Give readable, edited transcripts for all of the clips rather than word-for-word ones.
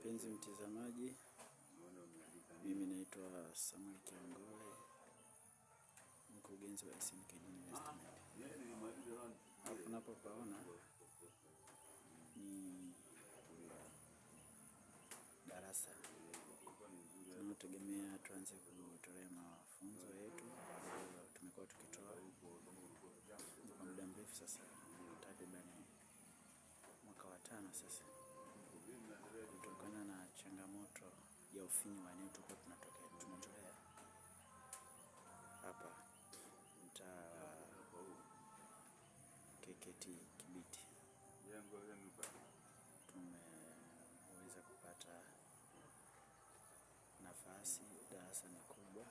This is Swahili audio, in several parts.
Mpenzi mtizamaji, mimi naitwa Samuel Kiongole, mkurugenzi wa SMK Investment. Hapo unapopaona ni darasa tunaotegemea tuanze kutolea mafunzo yetu ambayo tumekuwa tukitoa kwa muda mrefu sasa, takriban mwaka wa 5 sasa, kutokana na changamoto ya ufinyu wa eneo tulikuwa tunatolea hapa mtaa wa KKT Kibiti. Tumeweza kupata nafasi, darasa ni kubwa,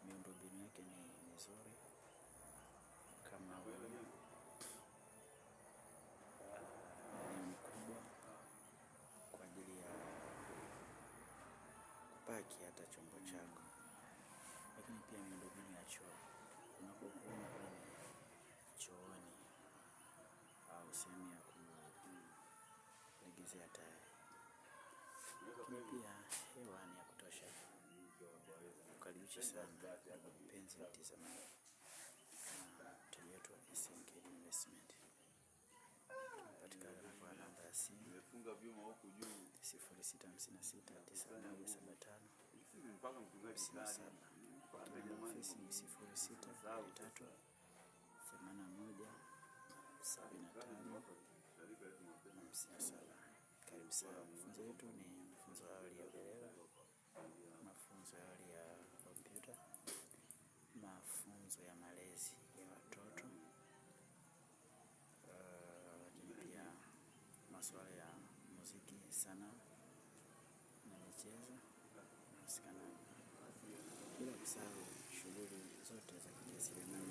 miundombinu yake ni mizuri kama eneo ni kubwa kwa ajili ya kupaki hata chombo chako, lakini pia miundombinu ya choo, unapokuwa chooni au sehemu ya kulegezea tayari, lakini pia hewa ni ya kutosha. Kukaribisha sana mpenzi mtazamaji na mteja wetu wa SMK Investment. Tunapatikana kwa namba ya simu 0656 9175 57. Namba ofisi ni 0623 81 75 57. Karibu sana. Mafunzo yetu ni mafunzo ya awali ya udereva, mafunzo ya awali ya kompyuta, mafunzo ya malezi ya watoto, lakini pia masuala ya muziki, sanaa na michezo nahusikana, bila kusahau shughuli zote za kijasiriamali.